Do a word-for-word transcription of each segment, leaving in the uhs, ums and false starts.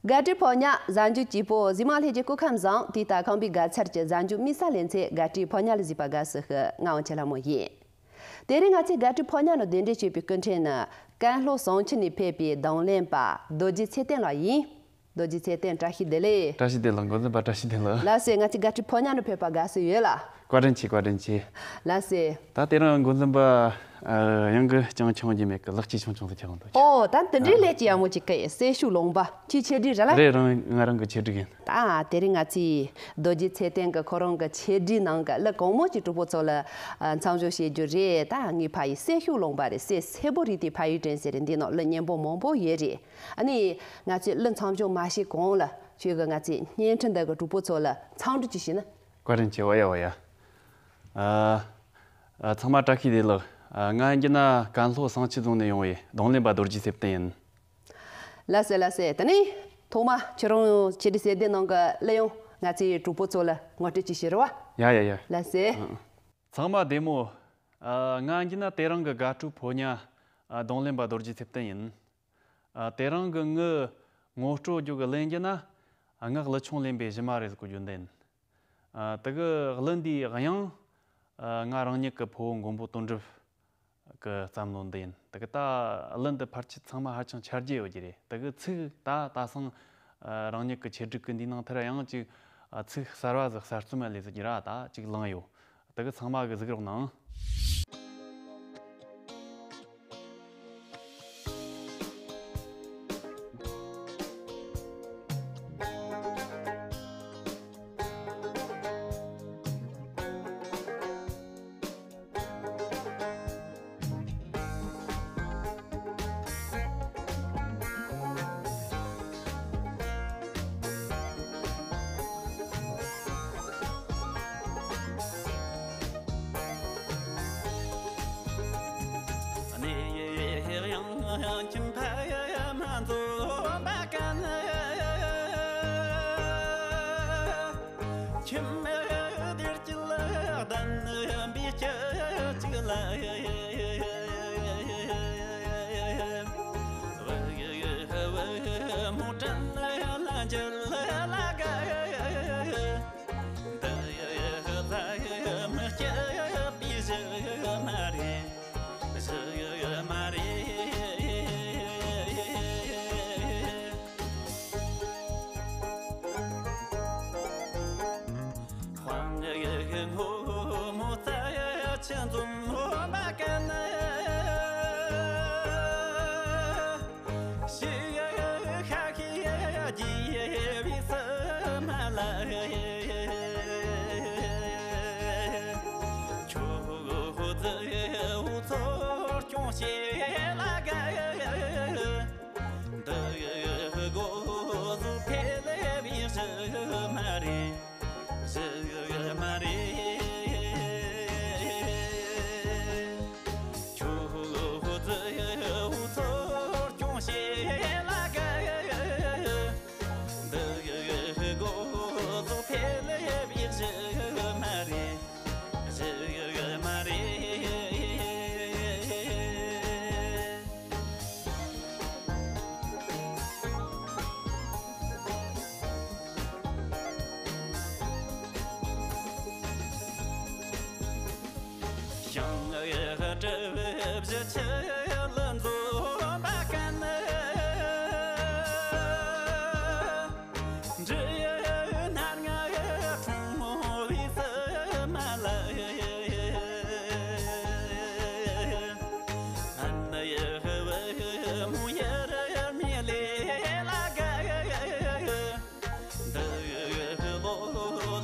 དགའ་སྤྲོའི་ཕོ་ཉ་གཟའ་མཇུག་སྐྱིད་པོ། གཟིགས་མང་ལྷན་རྒྱས་སྐུ་ཁམས་བཟང་། དེ་ལྟར་ཁམས་པའི་དགའ་ཚལ་གྱི་གཟའ་མཇུག་མི་ས་ལེ་ཚན་དགའ་སྤྲོའི་ཕོ་ཉ་ལ་གཟིགས་པ་དགའ་བསུ་ཞུ། ང་དབང་ཆེན་ལྷ་མོ་ཡིན། དེ་རིང་ང་ཚོས་དགའ་སྤྲོའི་ཕོ་ཉ་ནང་གདན་འདྲེན་བྱས་པའི་སྐུ་མགྲོན་ནི་ཀན་ལྷོ་ཟམ་ཆེན་ནས་ཕེབས་པའི་རྡུང་ལེན་པ་རྡོ་རྗེ་ཚེ་བརྟན་ལགས་ཡིན། རྡོ་རྗེ་ཚེ་བརྟན་བཀྲ་ཤིས་བདེ་ལེགས། བཀྲ་ཤིས་བདེ་ལེགས། འགོ་འཛིན་པ་བཀྲ་ཤིས་བདེ་ལེགས། ལགས་སོ། ང་ཚོའི་དགའ་སྤྲོའི་ཕོ་ཉ་ནང་ཕེབས་པ་དགའ་བསུ་ཡོད་ལ། བཀའ་དྲིན་ཆེ། བཀའ་དྲིན་ཆེ། ལགས་སོ། ད་དེ་རིང་འགོ་འཛིན་པ་ཨ་ཡང་གི་ཅང་ཆུང་རྒྱུ་མེད་གི། ལག་ཅི་ཆུང་ཆུང་དུ་ཁྱེར་འོང་དུ། ཨོ། ད་འདི་འདྲའི་ལས་ཀྱི་ཡག་མོ་ཅིག་གི་སེ་ཤུགས་ལུང་པ། ཁྱོད་ཆེད་སྒྲིག་རེད་ལ། རེད། རང་ང་རང་གི་ཆེད་སྒྲིག་ཡིན། ད་དེ་རིང་ང་ཚོས་རྡོ་རྗེ་ཚེ་བརྟན་གྱི་ཁོ་རང་གི་ཆེད་སྒྲིག་ནང་གི་གླུ་གང་མང་ཅིག་གྲོགས་པོ་ཚོ་ལ་ཨ་མཚམས་སྦྱོར་བྱེད་རྒྱུ་རེད། ད་ངའི་ཕ་ཡི་སེ་ཤུགས་ལུང་པ་རེད། སེ་སེ་པོ་རི་དེ་ཕ་ཡུལ་དྲན་ཟེར་རེད། འདི་ནང་གླུ་སྙན་པོ་མང་པོ་ཡོད་རེད། ཨ་ནི་ང་ཚོས་གླུ་མཚམས་སྦྱོར་མ་བྱས་གོང་ལ་ཁྱོད་ཀྱིས་ང་ཚོའི་བརྙན་འཕྲིན་འདི་གི་གྲོགས་པོ་ཚོ་ལ་འཚམས་འདྲི་ཅིག་ཞུས་ན། བཀའ་དྲིན་ཆེ། འོ་ཡ། འོ་ཡ། ཨ། ཨ། ཚང་མ་བཀྲ་ཤིས་བདེ་ལེགས། ཨ། ང་ཡིན་རྒྱུ་ན་ཀན་ལྷོ་ཟམ་ཆེན་རྫོང་ནས་ཡོང་བའི་རྡུང་ལེན་པ་རྡོ་རྗེ་ཚེ་བརྟན་ཡིན། ལགས་སོ། ལགས་སོ། དེ་ནས་ཐོག་མ་ཁྱེད་རང་ཆེད་སྒྲིག་གསལ་འདེབས་ནང་གི་གླུ་དབྱངས་ང་ཚོའི་གྲོགས་པོ་ཚོ་ལ་ངོ་སྤྲོད་ཅིག་ཞུ་རོགས། ཡ་ཡ་ཡ། ལགས་སོ། ཨ། ཚང་མ་བདེ་མོ། ཨ། ང་ཡིན་རྒྱུ་ན་དེ་རིང་གི་དགའ་སྤྲོའི་ཕོ་ཉ། ཨ། རྡུང་ལེན་པ་རྡོ་རྗེ་ཚེ་བརྟན་ཡིན། ཨ། དེ་རིང་གི་ངའི་ངོ་སྤྲོད་རྒྱུ་གི་གླུ་ཡིན་རྒྱུ་ན། ཨ། ངའི་གླུ་ཆུང་ལེན་པའི་གཞི་མ་རེད་ཟེར་གོ་རྒྱུ་འདི་ཡིན། ཨ། དེ་གི་གླུ་འདིའི་དབྱངས། ཨ། ང་རང་ཉིད་ཀྱི་ཕུ་བོ་མགོན་པོ་དོན་གྲུབ་ཀྱི་བརྩམས་ལོ་འདི་ཡིན། དེ་གི་ད་གླུ་འདི་ཕལ་ཆེར་ཚང་མ་ཧ་ཅང་ཆ་རྒྱུས་ཡོད་རྒྱུ་རེད། དེ་གི་ཚིག་ད་ད་སང་། ཨ། རང་ཉིད་ཀྱི་ཆེད་སྒྲིག་གི་འདིའི་ནང་དེར་ཡང་ཅིག་ཨ། ཚིག་གསར་བ་ཟིག་གསར་རྩོམ་ལས་ཟིག་ར་ད་ཅིག་བླངས་ཡོད། དེ་གི་ཚང་མ་གི་གཟིགས་རོགས་གནང་། ཁྱིམ་བདེ་སྐྱིད་ལྡན་པའི་སྐྱིད་ཅིག་ལ། མོ་དྲན་ལ་འགྱུར་ལ་དགའ། འདི་ཡི་ཚ་མི་སྐྱིད་པའི་གཞི་མ་རེད། གཞི་མ་རེད། དཔང་ངོ་མོ་རྩ་ཆེན་འཛོམས་པ་ཀན། ཞི་ཁ་ཁི་རྒྱས་པའི་སི་མ་ལ། ཁྱོད་ཚོ་ཚོར་སྐྱོང་བྱེད་ལ་དགའ། འདི་གོ་ཟུ་ཕེ་ལེ་བི་ཞི་མ་རེད། ཞི་མ་རེད། ཁྱོད་ཚོ་ཚོར་སྐྱོང་བྱེད་ལ་དགའ། འདི་གོ་ཟུ་ཕེ་ལེ་བི་ཞི་མ་རེད། ཞི་མ་རེད། ཞིང་གྲུབ་བཞི་ཆུ་ལ་འཛོམས་པ་ཀན། འབྲི་ཡི་སྣར་ལྔ་འཁྲུངས་པའི་སི་མ་ལ། ཨན་ཡི་བུ་མོ་ཡར་མི་ལེ་ལ་དགའ། འདི་ལོ་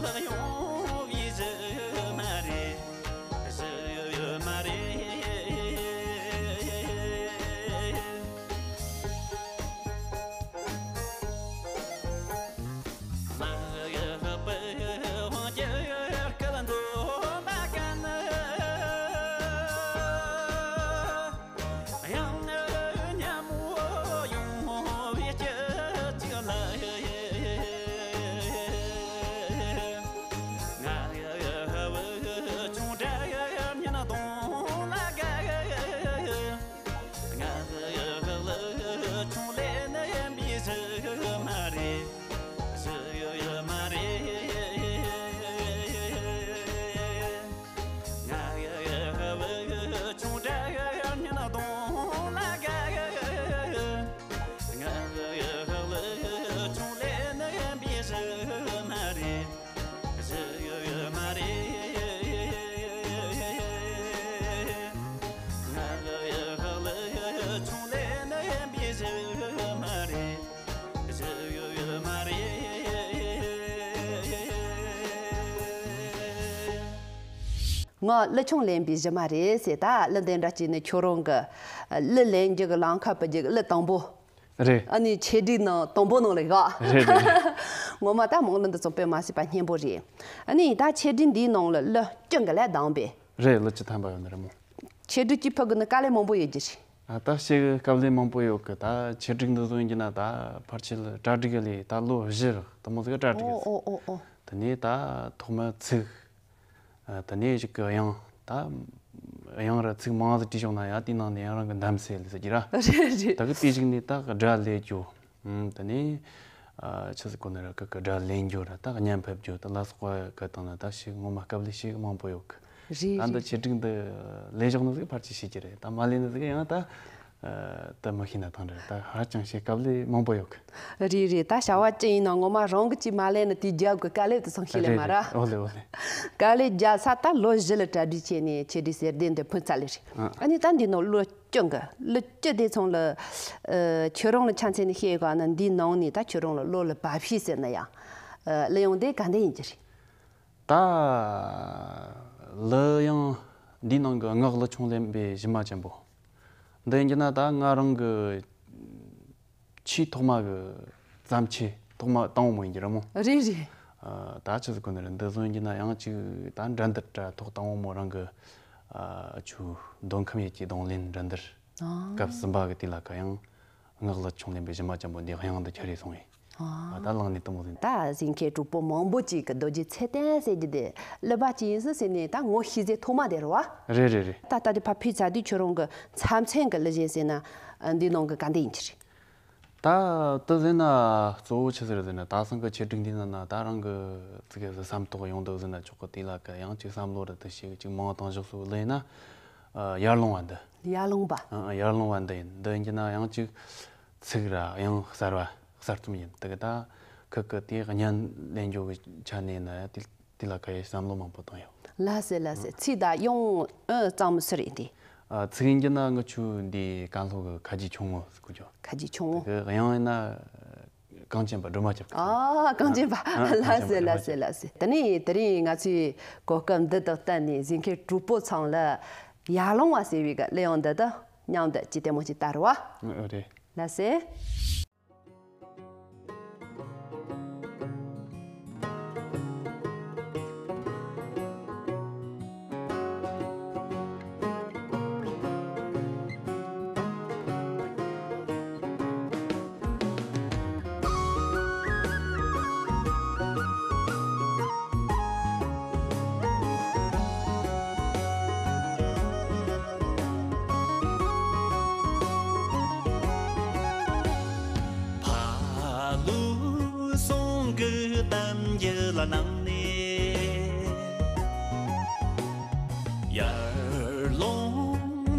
ལག་ཡོང་བའི་གཞི་མ་རེད། གཞི་མ་རེད། ང་གླུ་ཆུང་ལེན་པའི་གཞི་མ་རེད་ཟེར། ད་གླུ་འདི་འདྲ་བྱས་ནས་ཁྱོད་རང་གི་གླུ་ལེན་རྒྱུ་གི་ལམ་ཁ་སྤོ་རྒྱུ་གི་གླུ་དང་པོ། རེད། ཨ་ནི་ཆེད་སྒྲིག་ནང་དང་པོ་ནང་ལ་བཞག་རེད་རེད། ངོ་མ་ད་མང་གླུ་འདི་ཚོ་དཔེ་མ་སྲིད་པ་སྙན་པོ་རེད། ཨ་ནི་ད་ཆེད་སྒྲིག་འདིའི་ནང་ལ་གླུ་བཅུ་འགའ་ལས་ལྡན་པས། རེད། གླུ་བཅུ་ཐམ་པ་ཡོད་ནི་རེད་མོ། ཆེད་སྒྲིག་གཅིག་ཕུལ་དགོས་ན་དཀའ་ལས་མང་པོ་ཡོད་རྒྱུ་རེད། ཨ། ད་ཞེ་གི་དཀའ་ལས་མང་པོ་ཡོད་གི། ད་ཆེད་སྒྲིག་འདི་བཟོ་ཡིན་གྱི་ན་ད་ཕལ་ཆེར་གྲ་སྒྲིག་གི་ལས་ད་ལོ་བཞི་རག་དེ་མོ་ཟིག་གྲ་སྒྲིག་ཨོ་ཡོད་ཟེར། ཨོ་ཨོ་ཨོ། དེ་ནས་ད་ཐོག་མ་ཚིག་ཨ། དེ་ནས་ཞིག་གི་དབྱངས། ད་དབྱངས་ར་ཚིག་མང་ཟིག་བྲིས་བྱུང་ན་ཡང་དེའི་ནང་ནས་ཡང་རང་གི་འདམ་སེ་ལས་ཟེར་གྱི་ར། རེད་རེད། ད་གི་དེ་ཞིག་ནས་ད་གི་སྒྲ་ལས་རྒྱུ། ཨུམ། དེ་ནས་ཨ། ཆི་ཟིག་གོ་ནི་ར། གི་གི་སྒྲ་ལེན་རྒྱུ་ར། ད་གི་བརྙན་ཕབ་རྒྱུ་དེ་ལ་སོགས་པ་གི་སྟེང་ན་ད་ཞིག་ངོ་མ་དཀའ་ལས་ཞིག་མང་པོ་ཡོད་གི། རེད་ད་འདི་རེད། ཆེད་སྒྲིག་འདི་ལས་བཞག་ནི་ཟིག་ཕལ་ཆེར་ཤེས་ཀྱི་རེད། ད་མ་ལས་ནི་ཟིག་ཡང་ད་ཨ། ད་མི་ཤེས་ན་ཐང་རེད། ད་ཧ་ཅང་ཞིག་དཀའ་ལས་མང་པོ་ཡོད་གི། རེད་རེད། ད་བྱ་བ་ཅི་ཡིན་ན་ངོ་མ་རང་གི་ཅིག་མ་ལས་ན་དེ་རྒྱབ་གི་དཀའ་ལས་དེ་ཚང་ཤེས་ལེ་མ་ར། རེད་རེད། ཨོ་ལེ་ཨོ་ལེ། དཀའ་ལས་རྒྱབ་ས་ད་ལོ་བཞི་ལ་གྲ་སྒྲིག་བྱས་ནས་ཆེད་སྒྲིག་གསར་ལྡན་འདི་ཕུལ་ཚར་ལེ་རེད། ཨ། ཨ་ནི་ད་འདི་ནང་གླུ་བཅུ་འགའ། གླུ་བཅུ་དེ་ཚང་ལ་ཨ། ཁྱོད་རང་ལ་ཆ་མཚོན་ནས་བཤད་དགོས་ན་འདི་ནང་ནས་ད་ཁྱོད་རང་ལ་བློ་ལ་བབས་ཤེས་ཟེར་ན་ཡང་ཨ། གླུ་དབྱངས་དེ་ག་འདྲ་ཡིན་གྱི་རེད། ད་གླུ་དབྱངས་འདིའི་ནང་གི་ངག་གླུ་ཆུང་ལེན་པའི་གཞི་མ་ཅན་པོ་འདི་ཡིན་གྱི་ན། ད་ང་རང་གི་ཆེས་ཐོག་མ་གི་བརྩམས་ཆོས་ཐོག་མ་དང་པོ་མོ་ཡིན་གྱི་རེད་མོ། རེད་རེད། ཨ། ད་ཆི་ཟིག་གོ་ནི་རེད། འདི་བཟོ་ཡིན་གྱི་ན་ཡང་ཅིག་ད་འགྲན་བསྡུར་དྲ་ཐོག་དང་པོ་མོ་རང་གི་ཨ། ཆུ་མདོ་ཁམས་ཡུལ་གྱི་རྡུང་ལེན་འགྲན་བསྡུར་ཨ། སྐབས་གསུམ་པ་གི་དུས་ལ་ཀ་ཡང་ངག་གླུ་ཆུང་ལེན་པའི་གཞི་མ་ཅན་པོ་འདི་དབྱངས་འདི་ཁྱེར་རེ་སོང་ཡིན། ཨ། ད་ལངས་ནས་གཏོང་ཟིན། ད་གཟིགས་མཁན་གྲོགས་པོ་མང་པོ་ཅིག་གི་རྡོ་རྗེ་ཚེ་བརྟན་ཟེར་རྒྱུ་དེ་གླུ་པ་ཅིག་ཡིན་ཟིག་ཟེར་ནས་ད་ངོ་ཤེས་ཚད་ཐོག་མ་དེ་རེད་བ། རེད་རེད་རེད། ད་ལྟ་དེ་ཕར་ཕུད་ཚར་དུས་ཁྱོད་རང་གི་མཚམས་མཚན་གི་གླུ་གཞས་ཟེར་ན་འདི་ནང་གི་ག་འདི་ཡིན་གྱི་རེད། ད་དེ་ཟེར་ན་གཙོ་བོ་ཆི་ཟེར་ཟེར་ན་ད་སང་གི་ཆེད་སྒྲིག་འདི་ན་ན་ད་རང་གི་ཙི་གེ་ཟིག་བསམ་རྟོགས་ཡོང་འདུག་ཟེར་ན་ཆོག་གི། དེ་ལ་ཀ་ཡང་ཅིག་བསམ་བློ་ར་དེ་ཞིག་ཅིག་མང་དང་བཞག་སུ་གླུ་ཡིན་ན་ཨ། ཡར་ལོང་བ་འདི། ཡར་ལོང་བ། ཨ། ཡར་ལོང་བ་འདི་ཡིན། འདི་ཡིན་གྱི་ན་ཡང་ཅིག་ཚིག་ར་དབྱངས་གསར་བ་གསར་རྩོམ་ཡིན། དེ་གི་ད་ཁི་གི་དེ་བརྙན་ལེན་རྒྱུ་གི་ཆ་ནས་ན་དེ་དེ་ལ་ཁ་ཡེ་བསམ་བློ་མང་པོ་བཏང་ཡོད། ལགས་སེ་ལགས་སེ། ཚིག་དང་དབྱངས་ཨ་གཙང་མ་སུ་རེད་དེ། ཨ། ཚིག་ཡིན་གྱི་ན་ང་ཆུ་འདི་ཀན་ལྷོ་གི་ཁ་རྗེ་ཆུང་ངུ་ཟེར་གོ་རྒྱུ། ཁ་རྗེ་ཆུང་ངུ། དེ་གི་དབྱངས་ཡིན་ན་གངས་ཅན་པ་སྒྲོལ་མ་སྐྱབས་ཀྱི། ཨ། གངས་ཅན་པ། ཨ། ལགས་སེ་ལགས་སེ་ལགས་སེ། དེ་ནས་དེ་རིང་ང་ཚོའི་གོ་སྐབས་འདི་དག་བསྟུན་ནས་གཟིགས་མཁན་གྲོགས་པོ་ཚང་ལ་ཡར་ལོང་བ་ཟེར་བའི་གི་གླུ་དབྱངས་འདི་དག་མཉམ་དུ་ཅིག་ལྟད་མོ་ཅིག་ལྟ་རོགས། ཨ། རེད། ལགས་སེ། ཕ་ལུ་སོང་གི་གཏམ་རྒྱུད་ལ་ནང་ནས། ཡར་ལོང་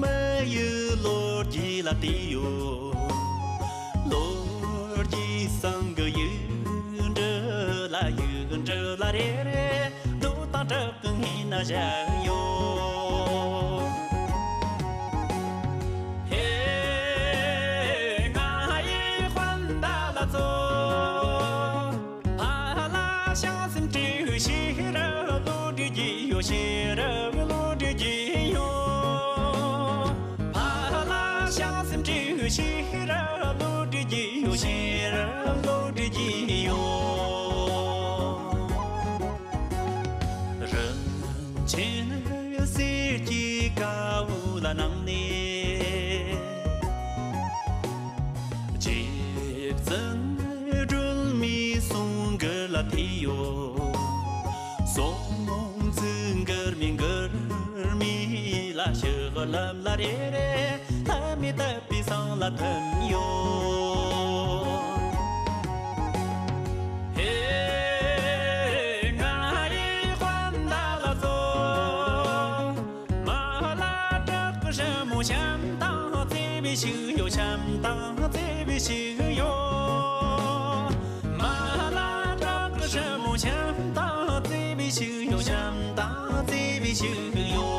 མི་ཡི་ལོ་རྒྱུས་ལ་བལྟས་ཡོད། ལོ་རྒྱུས་སང་གི་ཡུལ་འདྲ་ལ་ཡུལ་འདྲ་ལ་རེ་རེ་རྡོ་དང་བྲག་གི་ངོས་ན་བཞག་ཡོད། ཧེ། ང་ཡི་དཔོན་ཟླ་ལ་ཚོ། ཕ་ལ་བྱང་སེམས་སྤྲེའུ་ཤེས་རབ་བློ་གྲོས་ཀྱི་ཡོད། ཤེས་རབ་བློ་གྲོས་ཀྱི་ཡོད། ཕ་ལ་བྱང་སེམས་སྤྲེའུ་ཤེས་རབ་བློ་གྲོས་ཀྱི་ཡོད། ཤེས་རབ་བློ་གྲོས་ཀྱི་ཡོད། རིན་ཆེན་གསེར་གྱི་ཀ་བུ་ལ་ནང་ནས། རྗེ་བཙུན་སྒྲོལ་མའི་གསུང་མགུར་ལ་བལྟས་ཡོད། གསུང་མགུར་མགུར་མི་ལ་ཞུ་ལམ་ལ་རེ་རེ་ལྷ་མི་དད་པའི་སང་ལ་ཐིམ་ཡོད། ཧེ། ང་ཡི་དཔོན་ཟླ་ལ་ཚོ། མ་ལ་བྲག་གི་རི་མོ་བྱམས་དང་བརྩེ་བའི་ཤུགས་ཡོད། བྱམས་དང་བརྩེ་བའི་ཤུགས་ཡོད། མ་ལ་བྲག་གི་རི་མོ་བྱམས་དང་བརྩེ་བའི་ཤུགས་ཡོད། བྱམས་དང་བརྩེ་བའི་ཤུགས་ཡོད།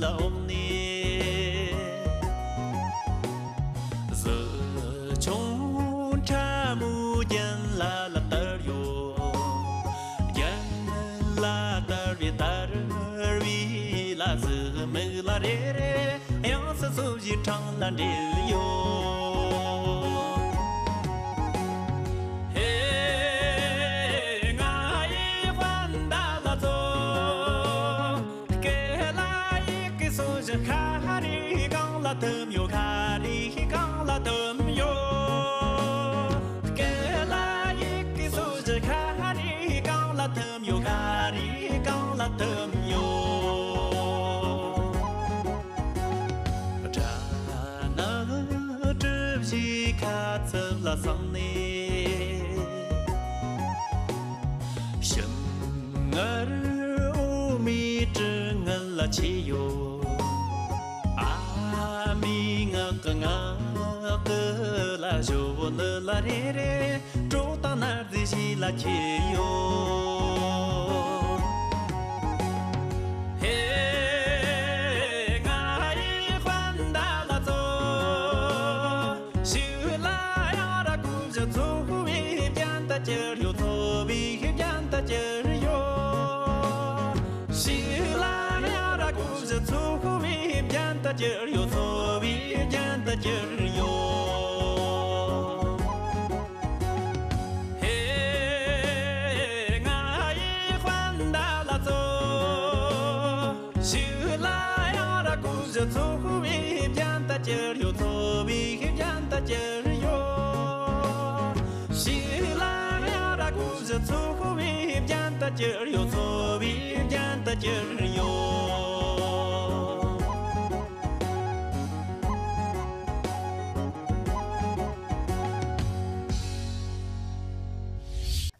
ལ་འོག་ནས། གཟི་ཆུང་ཕྲ་མོའི་རྒྱན་ལ་ལ་བསྟར་ཡོད། རྒྱན་ལ་བསྟར་བའི་བསྟར་བའི་ལ་གཟི་མིག་ལ་རེ་རེ། དབྱངས་སུ་སོ་བཞིའི་འཕྲེང་ལ་འབྲེལ་ཡོད། ཧེ། ང་ཡི་དཔལ་ཟླ་ལ་སྩོལ། སྐེ་ལ་ཡི་གེ་སོ་བཞི་ཤ་རུས་གང་ལ་ཐིམ་ཡོད། ཤ་རུས་གང་ལ་ཐིམ་ཡོད། སྐེ་ལ་ཡི་གེ་སོ་བཞི་ཤ་རུས་གང་ལ་ཐིམ་ཡོད། ཤ་རུས་གང་ལ་ཐིམ་ཡོད། སྦྲ་ནག་གྲུ་བཞིའི་ཁ་ཚུབ་ལ་སོང་ནས། ཞིམ་མངར་འོ་མའི་དྲི་ངད་ལ་ཆས་ཡོད། ཨ་མའི་ངག་གི་ངག་གི་ལ་ཞོ་ནི་ལ་རེ་རེ། གྲོགས་དང་གནའ་རྫས་ཞིག་ལ་ཁྱེར་ཡོད། ཧེ། ང་ཡི་དཔལ་ཟླ་ལ་སྩོལ། ཕྱུགས་ལ་ཡང་ར་ཀུ་བཞི་ཚོ་བའི་རྒྱན་དུ་གྱུར་ཡོད། ཚོ་བའི་རྒྱན་དུ་གྱུར་ཡོད། ཕྱུགས་ལ་ཡང་ར་ཀུ་བཞི་ཚོ་བའི་རྒྱན་དུ་གྱུར་ཡོད། ཚོ་བའི་རྒྱན་དུ་གྱུར་ཡོད། ཧེ། ང་ཡི་དཔལ་ཟླ་ལ་སྩོལ། ཕྱུགས་ལ་ཡང་ར་ཀུ་བཞི་ཚོ་བའི་རྒྱན་དུ་གྱུར་ཡོད། ཚོ་བའི་རྒྱན་དུ་གྱུར་ཡོད། ཕྱུགས་ལ་ཡང་ར་ཀུ་བཞི་ཚོ་བའི་རྒྱན་དུ་གྱུར་ཡོད། ཚོ་བའི་རྒྱན་དུ་གྱུར་ཡོད།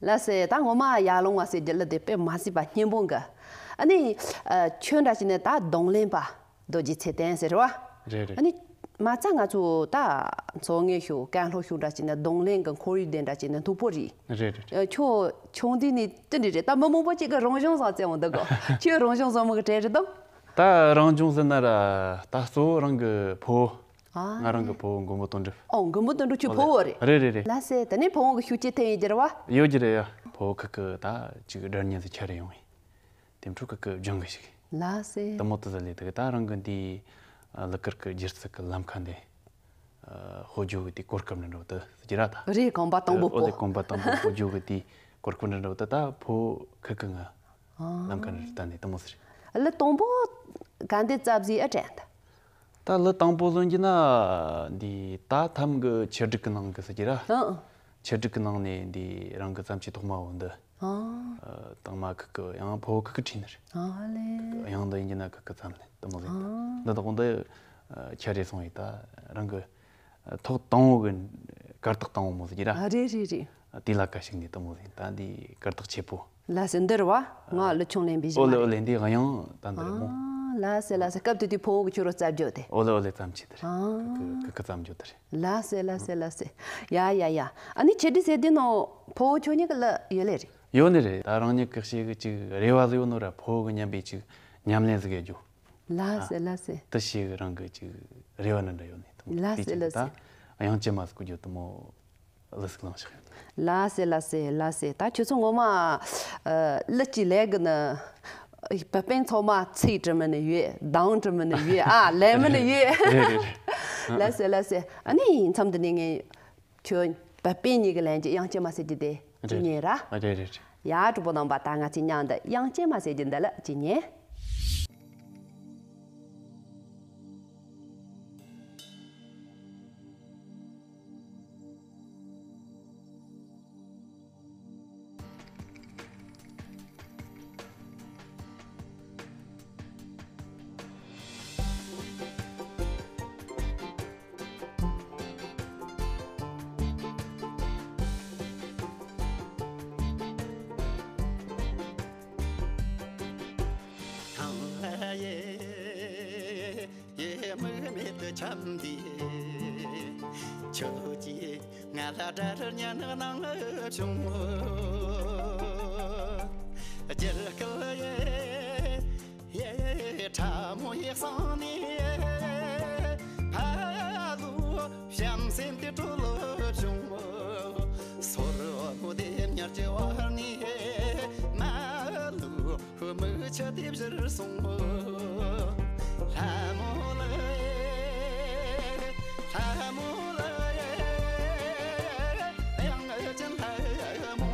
ལགས་སེ། ད་ངོ་མ་ཡར་ལུང་བ་ཟེར་རྒྱུ་ལ་དེ་དཔེ་མ་སྲིད་པ་སྙན་པོ་འགའ། ཨ་ནི། ཨ། ཁྱོད་འདྲ་ཞིག་ནི་ད་རྡུང་ལེན་པ་རྡོ་རྗེ་ཚེ་བརྟན་ཟེར་བ། རེད་རེད། ཨ་ནི། མ་རྩ་ང་ཚོ་ད་མཚོ་སྔོན་ཤོད་ཀན་ལྷོ་ཤོད་འདྲ་ཞིག་ནི་རྡུང་ལེན་གི་ཁོར་ཡུག་དེ་འདྲ་ཞིག་ནི་མཐུག་པོ་རེད། རེད་རེད། ཨ། ཁྱོད་ཆུང་དུས་ནས་དེ་འདྲ་རེད། ད་མི་མང་པོ་ཅིག་གི་རང་བྱུང་བཟང་བཙལ་འོང་འདུག་གོ། ཁྱོད་རང་བྱུང་བཟང་མོ་གི་གྲས་རེད་དམ། ད་རང་བྱུང་ཟེར་ན་ར་ད་གཙོ་བོ་རང་གི་ཕུ་བོ། ཨ། ང་རང་གི་ཕུ་བོ་མགོན་པོ་དོན་གྲུབ། ཨོ། མགོན་པོ་དོན་གྲུབ་ཁྱོད་ཕུ་བོ་རེད། རེད་རེད་རེད། ལགས་སེ། དེ་ནས་ཕུ་བོ་གི་ཤུགས་རྐྱེན་ཐེབས་ཡིན་རྒྱུ་རེད་བ། ཡོད་རྒྱུ་རེད་ཡ། ཕུ་བོ་ཁུ་ཁུ་ད་ཅིག་སྒྲ་སྙན་ཟིག་ཁྱེར་ཡོང་ཡིན། དེ་འཕྲོ་ཁུ་ཁུ་སྦྱང་གི་ཞིག། ལགས་སེ། དེ་མོ་དེ་ཟིག་ལས་དེ་གི་ད་རང་གི་འདི་ལུ་གུར་གི་སྒྱུ་རྩལ་གི་ལམ་ཁ་འདི་ཧོ་ཇོ་གི་དེ་གོ་སྐབས་འདྲ་འདྲ་བོ་དེ་ཟེར་གྱི་ར་ད། རེད། གོམ་པ་དང་པོ་ཨོ་པོ། ལེ་གོམ་པ་དང་པོ་ཧོ་ཇོ་གི་དེ་གོ་སྐབས་འདྲ་འདྲ་བོ་དེ་ད་ཕུ་བོ་ཁུ་ཁུ་ང་ལམ་ཁ་འདྲ་ད་ནས་དེ་མོ་ཟེར། ལ་དང་པོ་ག་འདི་རྩ་བཟི་ཨ་དྲན་ད། ད་ལི་དང་པོ་ལོན་གྱི་ན་འདི་ད་ཐམ་གི་ཆེ་སྒྲིག་གི་ནང་གི་ཟེར་གྱི་ར། ཨང་། ཆེ་སྒྲིག་གི་ནང་ནས་འདི་རང་གི་བརྩམས་ཆོས་ཐོག་མ་བོ་འདི། ཨང་། ཨ། དང་མ་ཁུ་ཁུ་ཡང་ཕོ་ཁུ་ཁུ་ཁྲིད་ནི་རེད། ཨ་ལེ། ཡང་འདི་ཡིན་གྱི་ན་ཁུ་ཁུ་ཙམ་ལས་དུ་མོ་ཟིན་ད། ཨང་། འདི་དག་འདི་ཁྱེད་རེ་སོང་ཡིན་ད་རང་གི་ཐོག་དང་བོ་གི་གར་སྟེགས་དང་བོ་མོ་ཟིན་གྱི་ར། ཨ་རེད་རེད་རེད། དེ་ལ་ཀ་ཞིག་ནས་དུ་མོ་ཟིན་ད་འདི་གར་སྟེགས་ཆེ་པོ། ལ་སེ་འདིར་བ། ང་ལི་ཆུང་ལེན་པའི་ཨོ་ལེ་ཨོ་ལེ་འདི་གཡང་ད་འདིར་མོ། ཨ། ལ་སེ་ལ་སེ་སྐབས་དེ་དུས་ཕོ་བོ་གི་ཁྱོད་རོ་རྩ་བརྗོད་དེ། ཨོ་ལེ་ཨོ་ལེ་ཙམ་ཆེ་དེར། ཨ། ཁུ་ཁུ་ཙམ་བརྗོད་དེར། ལ་སེ་ལ་སེ་ལ་སེ། ཡ་ཡ་ཡ། ཨ་ནི་ཆེ་དྲི་ཟེར་དེ་ནོ་ཕོ་བོ་ཁྱོད་གཉིས་ཀ་ལ་ཡོད་ལེ་རེད། ཡོད་ནི་རེད། ད་རང་ཉིད་ཀི་ཤེས་གི་ཅིག་རེ་བ་ཟིག་ཡོད་ནོ་ར་ཕོ་བོ་གི་མཉམ་པའི་ཅིག་ཉམས་ལེན་ཟིག་གི་རྒྱུ། ལ་སེ་ལ་སེ། དུ་ཤེས་གི་རང་གི་ཅིག་རེ་བ་ནི་འདྲ་ཡོད་ནི་དུ་མོ། ལ་སེ་ལ་སེ། ད་གཡང་ཅི་མ་ཟིག་གི་རྒྱུ་དུ་མོ། ལི་ཟིག་ལངས་ཤག། ལ་སེ་ལ་སེ་ལ་སེ། ད་ཁྱོད་ཚོ་ངོ་མ། ཨ། ལི་ཅི་ལས་གི་ནི། བ་སྤེན་ཚང་མ་ཚིག་འབྲི་མི་ནི་ཡོད། གདངས་འབྲི་མི་ནི་ཡོད། ཨ། ལེན་མི་ནི་ཡོད། རེད་རེད་རེད། ལ་སེ་ལ་སེ། ཨ་ནི་མཚམས་འདི་ནས་ངས་ཁྱོད་བ་སྤེན་གཉིས་ཀྱི་ལན་གྱི་གཡང་སྐྱེས་མ་ཟེར་གྱི་དེ་ཅི་རེད་ཉན་ར། རེད་རེད་རེད། ཡ་གྲོགས་པོ་རྣམ་པ་ད་ང་ཚོའི་མཉམ་དུ་གཡང་སྐྱེས་མ་ཟེར་གྱི་འདི་ལ་ཅི་ཉན། ཡེ་མིག་མེད་དུ་འཆམ་འདི། ཁྱོད་ཀྱིས་ང་ལ་དགྲར་ཉན་གནང་བྱུང་། རྒྱུད་སྐུལ་ཡེ་ཡེ་ཕྲ་མོ། ཡེ་སང་ནི་ཕ་ལུ་བྱམས་སེམས་དེ་སྤྲོ་ལོ་བྱུང་། སོར་མོ་དེ་ཉར་གྱི་བར་ནི་མ་ལུ་མི་ཆ་དེ་བཞིར་སོང་། ལྷ་མོ་ལ་ལྷ་མོ་ལ་ཡང་ཅན་ལྷ་མོ།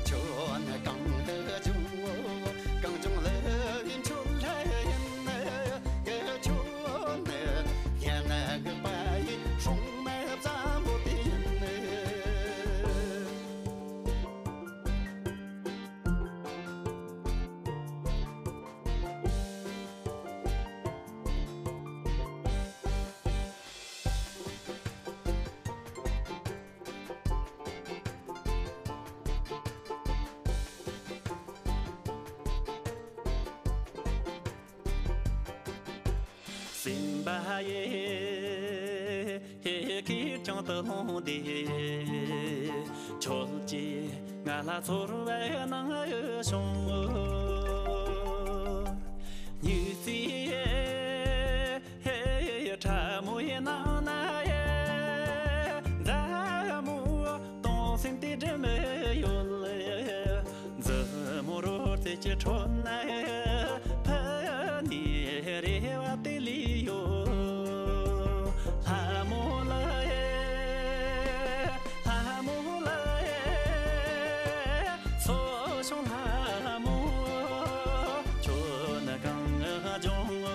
ཁྱོད་ནི་གང་ལ་བྱུང་། གངས་ལྗོངས་ལ་ཡིན་ཁྱོད་ལ་ཡིན། ཁྱོད་ནི་ཡན་ངག་པ་ཡི་སྲུང་མ་བཙན་པོ་དེ་ཡིན། སེམས་པ་ཡི་ཧེ་ཁེར་རྐྱང་དུ་ལྷུང་སྟེ། ཁྱོད་ཀྱིས་ང་ལ་ཚོར་བ་གནང་བྱུང་། སྙིགས་རྩིའི་ཕྲ་མོའི་ནང་ན་ཡང་མཛའ་མོ་གཏོང་སེམས་དེ་སྒྲིམ་ཡོད། མཛུབ་མོ་རོལ་རྩེད་ཀྱི་ཁྲོད་ན་ཕུ་ནུའི་རེ་བ་དེ་ལུས་ཡོད། ལྷ་མོ་ལ་ཡེ། ལྷ་མོ་ལ་ཡེ། སོ་ཤོང་ལྷ་མོ། ཁྱོད་ནི་གངས་ལྗོངས།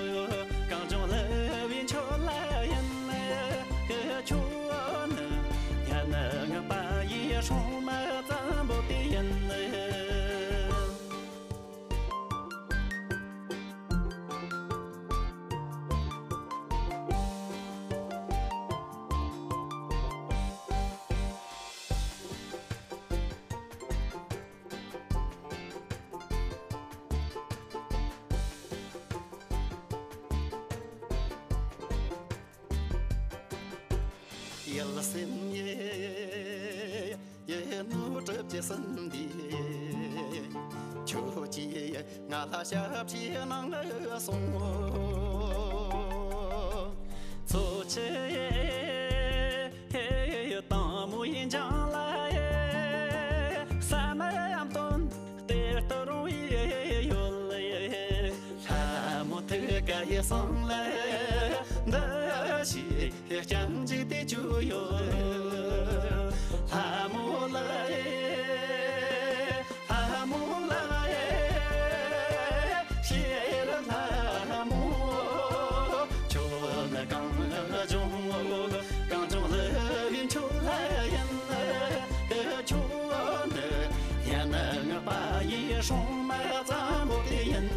གངས་ལྗོངས་ལྷ་བའི་ཁྱོད་ལ་ཡིན། ཁྱོད་ནི་ཡན་ངག་པ་ཡི་སྲུང་མ་བཙན་པོ་དེ་ཡིན། ཡིད་སེམས་ཡེ་ཡེ་ནུ་གྲིབ་ཀྱི་སིན་འདི། ཁྱོད་ཀྱིས་ང་ལ་ཞབས་ཕྱི་གནང་སོང་། ཚོ་ཆེ་ཡེ་དང་མོ་ཡིན་ཅང་ལ་ཡེ། ས་མ་ཡམ་དོན་གཏེར་དུ་རུང་ཡེ་ཡོད་ལ་ཡེ། ལྷ་མོ་ཐུགས་ཀ་ཡེ་སོང་ལ་འདི་ཞིག་ཀྱང་འཇིག་དེ་བཅུག་ཡོད། ལྷ་མོ་ལ་ཡེ། ལྷ་མོ་ལ་ཡེ། ཤེས་རབ་ལྷ་མོ། ཁྱོད་ནི་གངས་ལྗོངས། གངས་ལྗོངས་ལྷ་ཡིན་ཁྱོད་ལ་ཡིན། ཁྱོད་ནི་ཡན་ངག་པ་ཡི་སྲུང་མ་བཙན་པོ་དེ་ཡིན།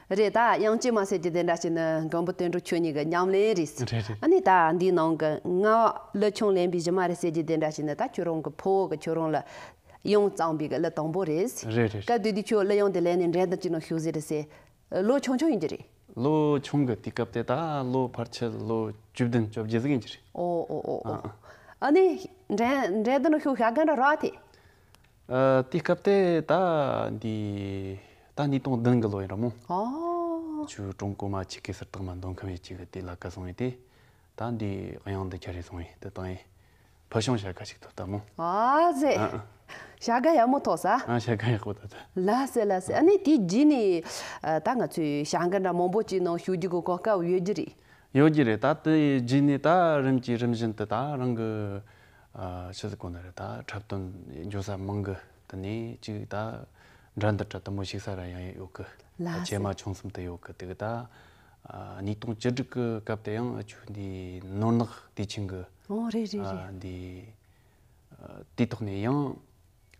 རེད། ད་དབྱངས་ཅན་མ་ཟེར་གྱི་དེ་འདྲ་ཞིག་ནི་མགོན་པོ་དོན་གྲུབ་ཁྱོད་གཉིས་ཀྱི་ཉམས་ལེན་རེད། རེད་རེད། ཨ་ནི་ད་འདིའི་ནང་གི་ང་གླུ་ཆུང་ལེན་པའི་གཞི་མ་རེད་ཟེར་གྱི་དེ་འདྲ་ཞིག་ནི་ད་ཁྱོད་རང་གི་ཕུ་བོ་གི་ཁྱོད་རང་ལ་དབྱངས་གཙང་པའི་གི་གླུ་དང་པོ་རེད། རེད་རེད། སྐབས་དེ་དུས་ཁྱོད་གླུ་དབྱངས་དེ་ལེན་ནས་འགྲན་བསྡུར་གྱི་ནང་ཞུགས་ཟེར་རེད་ཟེར། ལོ་ཆུང་ཆུང་ཡིན་གྱི་རེད། ལོ་ཆུང་གི་དུས་སྐབས་དེ་ད་ལོ་ཕལ་ཆེར་ལོ་བཅུ་བདུན་བཅོ་བརྒྱད་ཟིག་ཡིན་གྱི་རེད། ཨོ་ཨོ་ཨོ་ཨོ། ཨ་ཨ། ཨ་ནི་འགྲན་འགྲན་བསྡུར་ནང་ཞུགས་བྱ་དགའ་འདྲ་རག་ཐེ། ཨ། དེའི་སྐབས་དེ་ད་འདི་ད་ཉིས་སྟོང་བདུན་གི་ལོ་ཡིན་ར་མོ། ཨོ། ཆུ་ཀྲུང་གོ་མ་ཆི་གེ་སར་རྟགས་མ་འདོན་ཁམས་ཡེ་ཆི་གི་དེ་ལ་ཀ་སོང་ཡེ་དེ། ད་འདི་དབྱངས་འདི་ཁྱེར་རེ་སོང་ཡེ་དེ་བཏང་ཡེ། ཕུལ་བྱུང་བྱ་དགའ་ཞིག་ཐོབ་ད་མོ། ཨ་ཟེ། ཨ་ཨ། བྱ་དགའ་ཡག་མོ་ཐོབ་ས། ཨ། བྱ་དགའ་ཡག་པོ་ད་ད། ལ་སེ་ལ་སེ། ཨ་ནི་དེ་རྗེས་ནས་ད་ང་ཚོས་བྱ་དགའ་འདྲ་མང་པོ་ཅིག་ནང་ཞུགས་རྒྱུ་གི་གོ་སྐབས་ཡོད་རྒྱུ་རེད། ཡོད་ཀྱི་རེད། ད་དེ་རྗེས་ནས་ད་རིམ་གྱིས་རིམ་བཞིན་དུ་ད་རང་གི་ཨ་ཆི་ཟིག་གོ་ནི་རེད། ད་འཁྲབ་སྟོན་འགྱོ་ས་མང་གི། དེ་ནས་ཅིག་ད་འགྲན་བསྡུར་འདྲ་དུ་མོ་ཞུགས་ས་ར་ཡང་ཡོད་གི། ལ་ད་ཆེ་སེ། མ་ཆུང་གསུམ་དུ་ཡོད་གི། དེ་གི་ད་ཨ་ཉིས་སྟོང་བཅུ་དྲུག་གི་སྐབས་དེ་ཡང་ཨ་ཆུ་འདི་ནོར་ནག་དུས་ཆེན་གི། ཨོ་རེད་རེད་རེད། ཨ་འདི་ཨ་དེའི་ཐོག་ནས་ཡང་།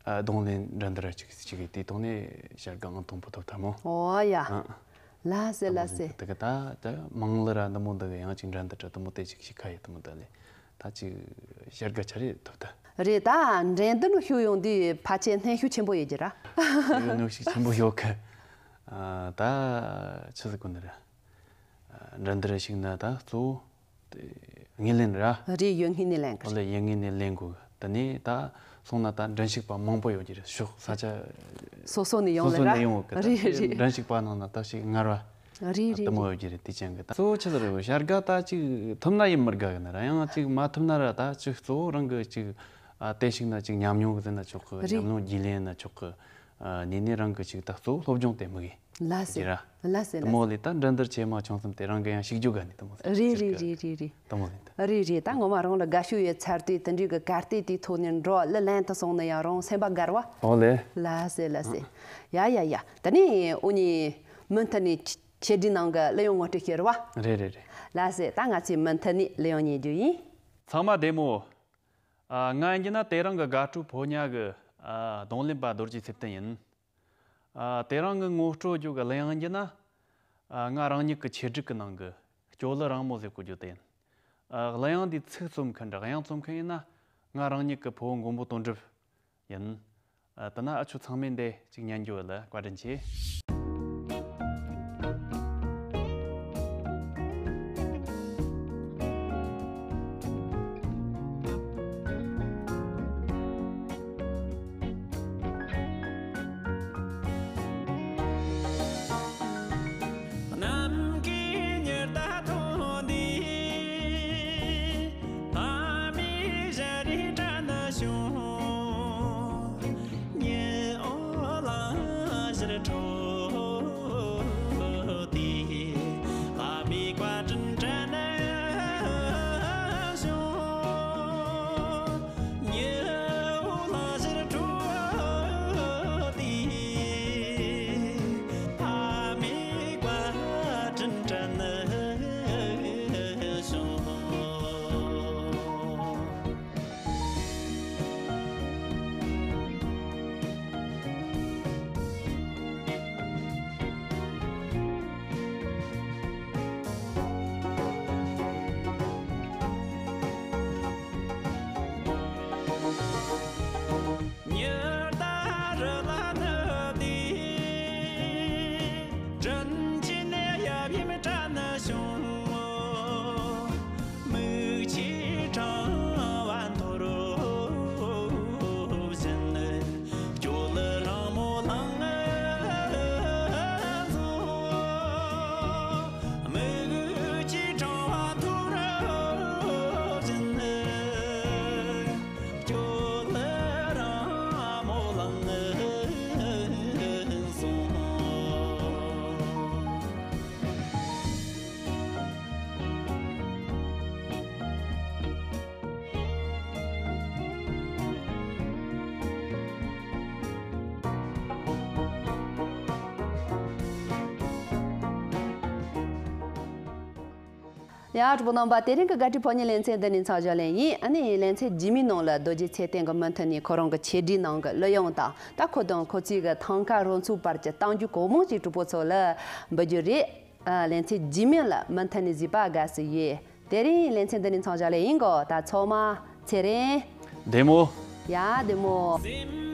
ཨ། རྡུང་ལེན་འགྲན་བསྡུར་ཅིག་ཅིག་གི་དེའི་ཐོག་ནས་བྱ་དགའ་ཨང་དང་པོ་ཐོབ་ཐལ་མོ། ཨོ་ཡ། ཨ། ལ་སེ་ལ་སེ། དེ་གི་ད་ད་མང་ལ་ར་འདི་མོ་འདི་གི་ཡང་ཅིག་འགྲན་བསྡུར་འདྲ་དུ་མོ་དེ་ཅིག་ཞིག་ཁ་ཡེ་དུ་མོ་ད་ལེ། ད་ཅིག་བྱ་དགའ་ཆ་རེ་ཐོབ་ད། རེད། ད་འགྲན་བསྡུར་ནང་ཞུགས་ཡོང་དུས་ཕལ་ཆེར་སྙན་ཞུ་ཆེན་པོ་ཡོད་ཀྱི་ར། ཡོད་ནོ་ཞིག་ཆེན་པོ་ཡོད་གི། ཨ། ད་ཆི་ཟིག་གོ་ནི་ར། འགྲན་བསྡུར་ཞིག་ན་ད་གཙོ་བོ་དངོས་ལེན་ར། རེད། ཡོད། དངོས་གནས་ལེན་གི་ཨོ་ལེ། ཡོད། དངོས་གནས་ལེན་དགོས། དེ་ནས་ད་ སོང་ན་ད་མགྲིན་ཤེས་པ་མང་པོ་ཡོད་ཀྱི་རེད། ཕྱོགས་ས་ཆ་སོ་སོ་ནས་ཡོང་སོ་ལེ་སོ་ར། ནས་ཡོང་གི་ད་རེད་རེད། མགྲིན་ཤེས་པ་ནང་ན་ད་ཞིག་ངར་བ་རེད་རེད་དུ་མོ་རེད། ཡོད་ཀྱི་རེད། དེ་ཅན་གི་ད་གཙོ་བོ་ཆི་ཟིག་རེད། བྱ་དགའ་ད་ཅིག་ཐུབ་ན་ཡིན་མི་དགའ་གི་ན་ར། ཡང་ཅིག་མ་ཐུབ་ན་ར་ད་ཅིག་གཙོ་བོ་རང་གི་ཅིག་ཨ་དེ་ཞིག་ན་ཅིག་ཉམས་མྱོང་གི་ཟེར་ན་ཆོག་གི། རེད། ཉམས་མྱོང་རྒྱུས་ལོན་ན་ཆོག་གི། ཨ་ནས་ནས་རང་གི་ཅིག་ད་གཙོ་བོ་སློབ་སྦྱོང་དེ་མི་དགོས། ལ་སེ། ལ་སེ། དུ་མོ་ལེ། ད་འགྲན་བསྡུར་ཆེ་མ་ཆུང་གསུམ་དེ་རང་གི་ཡང་ཞིག་རྒྱུ་ག་ནི་དུ་མོ་ལེ། རེད་རེད་རེད་རེད་རེད། དུ་མོ་ལེ་ད། རེད་རེད། ད་ངོ་མ་རང་ལ་དགའ་ཤོས་ཡོད་ཚར་དུས་དེ་འདྲའི་གི་གར་སྟེགས་དེའི་ཐོག་ནས་འགྲོ་ལེ་ལན་དུ་སོང་ན་ཡང་རང་སེམས་པ་དགའ་བ། ཨོ་ལེ། ལ་སེ་ལ་སེ། ཡ་ཡ་ཡ། ད་ནི་འུ་གཉིས་མུ་མཐུད་ནས་ཆེ་ཆེད་སྒྲིག་ནང་གི་གླུ་དབྱངས་ངོ་སྤྲོད་བྱེད་ར་བ། རེད་རེད་རེད། ལ་སེ། ད་ང་ཚོས་མུ་མཐུད་ནས་གླུ་དབྱངས་ཉན་རྒྱུ་ཡིན། ཚང་མ་བདེ་མོ། ཨ་ང་ཡིན་གྱི་ན་དེ་རིང་གི་དགའ་སྤྲོའི་ཕོ་ཉ་གི་ཨ་རྡུང་ལེན་པ་རྡོ་རྗེ་ཚེ་བརྟན་ཡིན། ཨ་དེ་རིང་གི་ངོ་སྤྲོད་རྒྱུ་གི་གླུ་དབྱངས་ཡིན་གྱི་ན། ཨ་ང་རང་ཉིད་ཀྱི་ཆེད་སྒྲིག་གི་ནང་གི་སྐྱོ་གླུ་རིང་མོ་ཟེར་གོ་རྒྱུ་དེ་ཡིན། ཨ་གླུ་དབྱངས་འདིའི་ཚིག་རྩོམ་མཁན་འདྲ་དབྱངས་རྩོམ་མཁན་ཡིན་ན་ང་རང་ཉིད་ཀྱི་ཕུ་བོ་མགོན་པོ་དོན་གྲུབ་ཡིན། ཨ་དེ་ན་ཨ་ཆོ་ཚང་མས་འདི་ཅིག་ཉན་རྒྱུ་ལ་བཀའ་དྲིན་ཆེ། ནམ་མཁའི་ཉི་ཟླ་ཐོག་འདི། ཕ་མའི་ཞལ་རས་དྲན་བྱུང་། ཉི་འོད་ལང་ཞིང་འཕྲོ་སྟེ། ཕ་མའི་བཀའ་དྲིན་དྲན་བྱུང་། ཉི་འོད་ལང་ཞིང་འཕྲོ་སྟེ། ཕ་མའི་བཀའ་དྲིན་དྲན་བྱུང་། ཉི་ཟླ་རི་ལ་ནུབ་སྟེ། དྲིན་ཆེན་ཡབ་ཡུམ་དྲན་བྱུང་། མིག་ཆུའི་ཕྲེང་བ་འཐོར་བཞིན། སྐྱོ་གླུ་རིང་མོ་ལངས་སོང་། མིག་ཆུའི་ཕྲེང་བ་འཐོར་བཞིན། སྐྱོ་གླུ་རིང་མོ་ལངས་སོང་། ཡ། གྲོགས་པོ་རྣམ་པ། དེ་རིང་གི་དགའ་སྤྲོའི་ཕོ་ཉའི་ལེ་ཚན་འདི་ནས་མཚམས་འཇོག་ལེ་ཡིན། ཨ་ནི་ལེ་ཚན་རྗེས་མའི་ནང་ལ་རྡོ་རྗེ་ཚེ་བརྟན་གྱིས་མུ་མཐུད་ནས་ཁོ་རང་གི་ཆེད་སྒྲིག་ནང་གི་གླུ་དབྱངས་དང་། ད་ཁོ་དང་ཁོ་ཚོའི་གི་ཐང་ཀ་རོལ་མཚོ་བར་གྱི་གཏམ་རྒྱུད་གང་མང་ཞིག་གྲོགས་པོ་ཚོ་ལ་འབུལ་རྒྱུ་རེད། ཨ། ལེ་ཚན་རྗེས་མའི་ལ་མུ་མཐུད་ནས་གཟིགས་པ་དགའ་བསུ་ཡོད། དེ་རིང་ལེ་ཚན་འདི་ནས་མཚམས་འཇོག་ལེ་ཡིན་གོ། ད་ཚང་མ་ཚེ་རིང་། བདེ་མོ། ཡ། བདེ་མོ།